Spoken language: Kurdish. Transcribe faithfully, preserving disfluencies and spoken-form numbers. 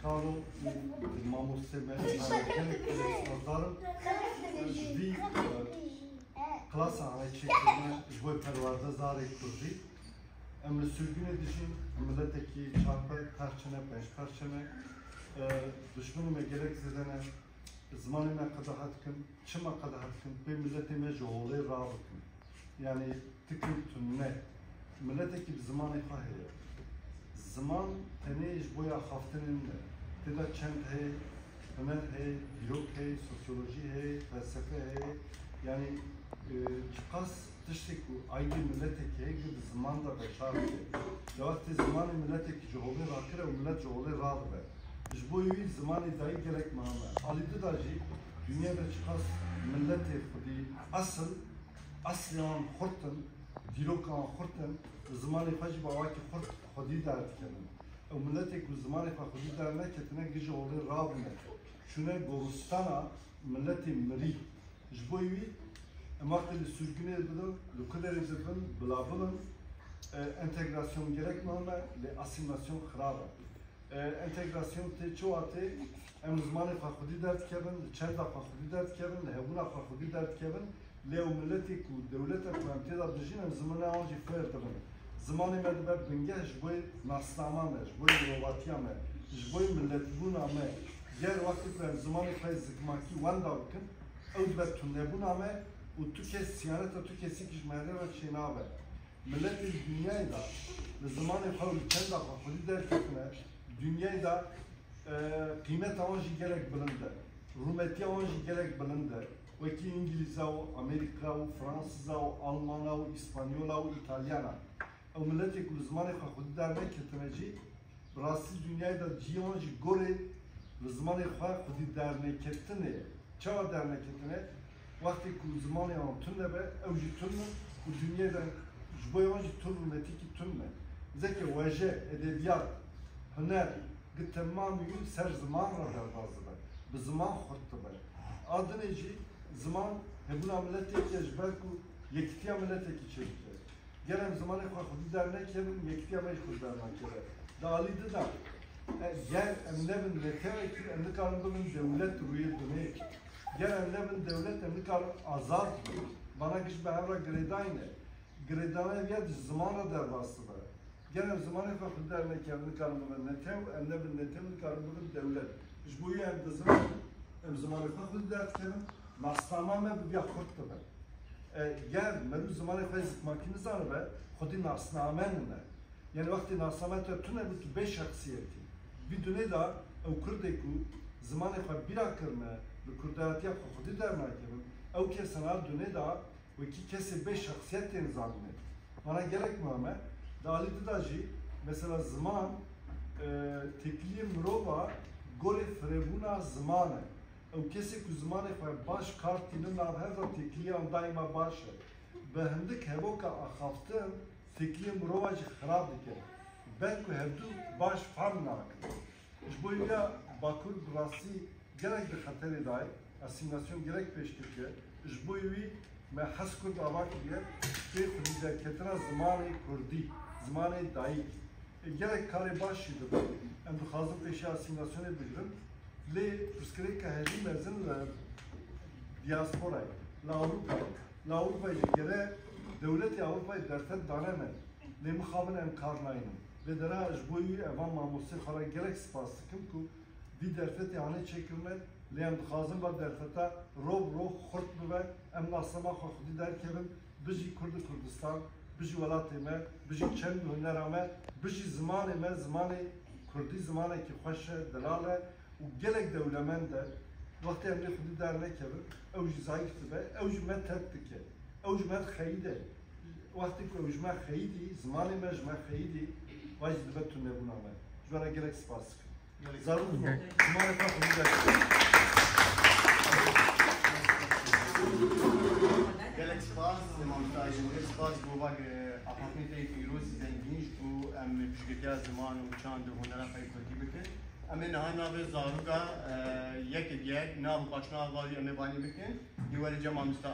Kalo û mamoste me, gelek gelek spasdarim. Vî, e, klasa hane çêkirine ji bo perwerdezarê kurdî. Em li sürgûnê dijîn, miletekî çar pe-, perçe ne, pênc perçe ne. E, dişmenê me gelek zêde ne. Zimanê me qedexe dikin. Çima qedexe dikin? Pê miletê me ji holê rabikin. Yanî tikin tune. Miletekî bi zimanê xwe heye. Ziman tenê ji bo axaftinê nîne. Tê de çend heye, huner heye, dîrok heye, sosyolojî heye, felsefe heye. Yanî, e, çiqas tiştê ku aydê miletekî heye, bi ziman de veşar dike. Lê wextê zimanê miletekî ji holê rakire û milet ji holê radibe. Ji bo wî zimanê dayîk gelek muhim e. Alî di de jî dinyayê de çiqas miletê xwedî esil, eslê wan xurt in, dîroka wan xurt in, bi zimanê xwe jî bi awakî xurt xwedî derdikevin. Ew miletê ku zimanê xwe xwedî derneketine, gije holê rabûne, çûne goristana miletê mirî. Ji bo wî em wextê li sürgûnê dibin, li kuderê dibin, bila bibin, e, entegrasyon gerek muhim e, lê asîmilasyon xirab e. E, entegrasyon tê çi watê? Em li zimanê xwe xwedî derdikevin, li çenda xwe xwedî derdikevin, li hebûna xwe xwedî derdikevin, lê ew miletê ku, dewleta ku em tê de dijîn, em zimanê wan jî fêr dibin. Zimanê me dibe bingeh ji bo nasnama me, ji bo mirovatiya me, ji bo miletbûna me. Ger wextê ku em zimanê xwe zikmakî wenda bikin, ew dibe tunebûna me û tu kes, siyaneta tu kesî jî ji me re çênabe. Miletên dinyayê de li zimanê xwe û li çenda xwe xwedî derketine, dinyayê de, e, qîmeta wan jî gelek bilind e. Rûmetiya wan jî gelek bilind e. Wekî Îngilîza û Amerîka û Fransiza û Almana û Îspanyola û Îtalyana. Ew miletê ku li zimanê xwe xwedî derneketine jî, bi rastî dinyayê de cihê wan jî gorê li zimanê xwe xwedî derneketine ye. Çawa derneketine? Wextê ku zimanê wan tune be, ew jî tune û dinyayê de ji bo wan jî tu rûmetîkî tune. Zeke weje, edebiyat, huner, gi temamî wî ser ziman re derbas dibe. Bi ziman xurt dibe. A dinê jî ziman hebûna miletekî ye, ji ber ku yekitiya miletekî çêdike. Ger em zimanê xwe xwedî dernekevin, yekitiya me jî xwedî dernakeve. Di alî di de, e, ger em nebin netewekî, em nikarin bibin dewlet rûyê dinê. Ger em nebin dewlet, em nikarin azad bin. Vana giş bi hev re girêdayî ne. Girêdana ev ya di ziman re derbas dibe. Ger em zimanê xwe xwedî dernekevin, nikarin bibin netew, em nebin netew, nikarin bibin dewlet. Ji bo wî em dizin, em zimanê xwe xwedî derdikevin, nasnama me bi vîya xurt dibe. E, ger merû zimanê xwe zikmakî nizanibe, xwedî nasname nîne. Yanî wextê nasname te tune bû, tu bê şexsiyetî. Vî dunê de ew kurdê ku zimanê xwe bîra kirine, li kurdayetiya xwe xwedî dernakevin, ew kes hena dunê de wekî kesê bê şexsiyet tên zanîne. Vana gelek muhim e. Di alî di de jî, mesela ziman, e, têkiliyê mirova gorê firebûna ziman e. Ew kesê ku zimanê xwe baş kar tînin nav hev re têkiliyan daîma baş e. Bi hindik hevoka axaftin têkiliyê mirova jî xirab dike. Ber ku hevdu baş fehm nakin. Ji bo vîya Bakur bi rastî gelek di xeterê de ye, asîmilasyon gelek pêşketî ye. Ji bo wî me hez Kurd ava kiriye, pê xwedî derketina zimanê kurdî, zimanê dayîk. E, gelek karê baş jî dibin. Em dixwazin pêşiya asîmilasyonê bigirin. Lê pirsgirêka herî mezin li diasporayê, li Ewropayê. Li Ewropayê jî gere dewletê Ewropayê derfet dane me. Lê mixabin em kar naynin. Vê dera ji bo wî evan mamostê xwe re gelek spas dikim ku vî derfetê hane çêkirine. Lê em dixwazin va derfeta rov rov xurt bibe. Em nasnama xwe xwedî derkevin. Bijî Kurd û Kurdistan, bijî welatê me, bijî çend û hunera me, bijî zimanê me, zimanê kurdî zimanekî xweş e, delal e û gelek dewlemend e. Wextê em lê xwedî dernekevin, ew jî zayîf dibe, ew ji me terk dike, ew ji me dixeyide. Wextê ku ew ji me xeyidî, zimanê me ji me xeyidî, va jî dibe tunebûna me. Ji we re gelek spas dikim. Zarok, zimanê xwe xwedî derkevin. Gelek spas, mamoste Ayşe, gelek spas bo vak, e, axaftinê te yê pîroz, zengîn ji bo em piştgiriya ziman û çand û hunera xwe yê kurdî bikin. Em ê niha navê zaroka, e, yekê yek, nav û paşnava wî em ê vanê bikin. Yê were cem mamoste